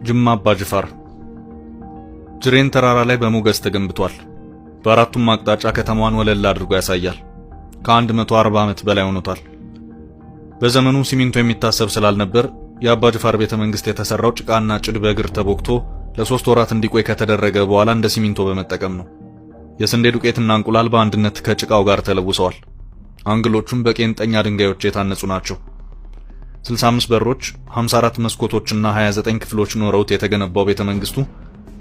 ጅማ አባ ጅፋር ጅሬን ተራራ ላይ በሞገስ ተገንብቷል። በአራቱም አቅጣጫ ከተማዋን ወለል አድርጎ ያሳያል። ከ140 ዓመት በላይ ሆኖታል። በዘመኑ ሲሚንቶ የሚታሰብ ስላልነበር የአባ ጅፋር ቤተ መንግስት የተሰራው ጭቃና ጭድ በእግር ተቦክቶ ለ3 ወራት እንዲቆይ ከተደረገ በኋላ እንደ ሲሚንቶ በመጠቀም ነው። የስንዴ ዱቄትና እንቁላል በአንድነት ከጭቃው ጋር ተለውሰዋል። አንግሎቹም በቄንጠኛ ድንጋዮች የታነጹ ናቸው። 65 በሮች፣ 54 መስኮቶችና 29 ክፍሎች ኖረውት የተገነባው ቤተ መንግስቱ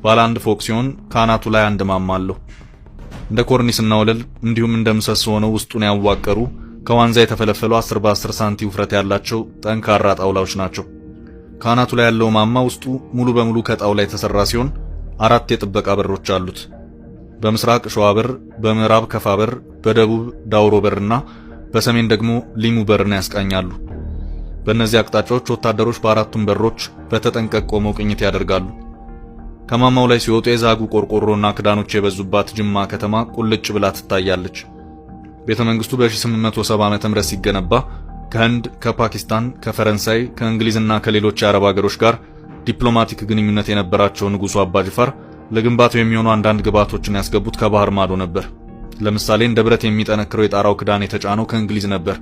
ባለ አንድ ፎቅ ሲሆን ከአናቱ ላይ አንድ ማማ አለው። እንደ ኮርኒስና ወለል እንዲሁም እንደ ምሰሶ ሆነው ውስጡን ያዋቀሩ ከዋንዛ የተፈለፈሉ 10 በ10 ሳንቲ ውፍረት ያላቸው ጠንካራ ጣውላዎች ናቸው። ከአናቱ ላይ ያለው ማማ ውስጡ ሙሉ በሙሉ ከጣውላ የተሰራ ሲሆን አራት የጥበቃ በሮች አሉት። በምስራቅ ሸዋ በር፣ በምዕራብ ከፋ በር፣ በደቡብ ዳውሮ በርና በሰሜን ደግሞ ሊሙ በርን ያስቃኛሉ። በእነዚህ አቅጣጫዎች ወታደሮች በአራቱም በሮች በተጠንቀቅ ቆመው ቅኝት ያደርጋሉ። ከማማው ላይ ሲወጡ የዛጉ ቆርቆሮና ክዳኖች የበዙባት ጅማ ከተማ ቁልጭ ብላ ትታያለች። ቤተ መንግስቱ በ1870 ዓ.ም ሲገነባ ከህንድ፣ ከፓኪስታን፣ ከፈረንሳይ፣ ከእንግሊዝና ከሌሎች የአረብ ሀገሮች ጋር ዲፕሎማቲክ ግንኙነት የነበራቸው ንጉሱ አባ ጅፋር ለግንባታው የሚሆኑ አንዳንድ ግብዓቶችን ያስገቡት ከባህር ማዶ ነበር። ለምሳሌ እንደ ብረት የሚጠነክረው የጣራው ክዳን የተጫነው ከእንግሊዝ ነበር።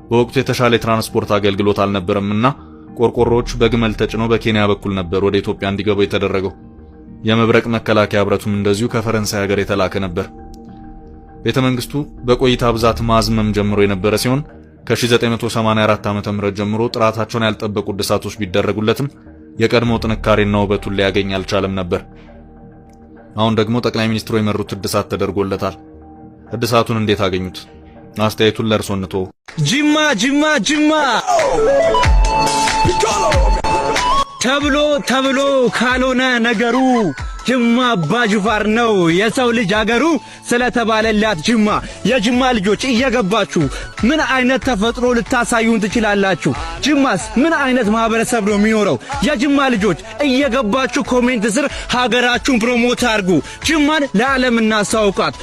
በወቅቱ የተሻለ የትራንስፖርት አገልግሎት አልነበረምና ቆርቆሮዎች በግመል ተጭነው በኬንያ በኩል ነበር ወደ ኢትዮጵያ እንዲገቡ የተደረገው። የመብረቅ መከላከያ ብረቱም እንደዚሁ ከፈረንሳይ ሀገር የተላከ ነበር። ቤተ መንግስቱ በቆይታ ብዛት ማዝመም ጀምሮ የነበረ ሲሆን ከ1984 ዓ.ም ጀምሮ ጥራታቸውን ያልጠበቁ እድሳቶች ቢደረጉለትም የቀድሞ ጥንካሬና ውበቱን ሊያገኝ አልቻለም ነበር። አሁን ደግሞ ጠቅላይ ሚኒስትሩ የመሩት እድሳት ተደርጎለታል። እድሳቱን እንዴት አገኙት? አስተያየቱን ለእርሶ እንተወው። ጅማ ጅማ ጅማ ተብሎ ተብሎ ካልሆነ ነገሩ ጅማ አባ ጅፋር ነው የሰው ልጅ አገሩ ስለተባለላት ጅማ፣ የጅማ ልጆች እየገባችሁ ምን አይነት ተፈጥሮ ልታሳዩን ትችላላችሁ? ጅማስ ምን አይነት ማህበረሰብ ነው የሚኖረው? የጅማ ልጆች እየገባችሁ comment ስር ሀገራችሁን promote አድርጉ። ጅማን ለዓለም እናስተዋውቃት።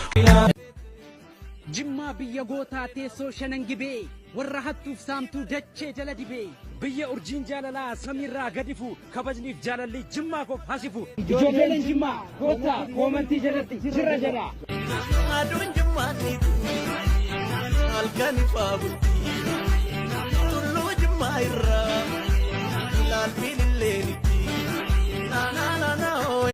Jimmaa biyya gootaa, teessoo shanan gibee, warra hattuuf saamtuu dachee jala dibee. Biyya urjiin jaalalaa samiirraa gadifu, kabajniif jaalalli Jimmaa koof hasifu. Ijoolleen Jimmaa koottaa koomantii jalatti jira jala. Aduun jimmaatiitu halkan ifaa bulti, tulluu Jimmaa irraa ilaalfiin illee.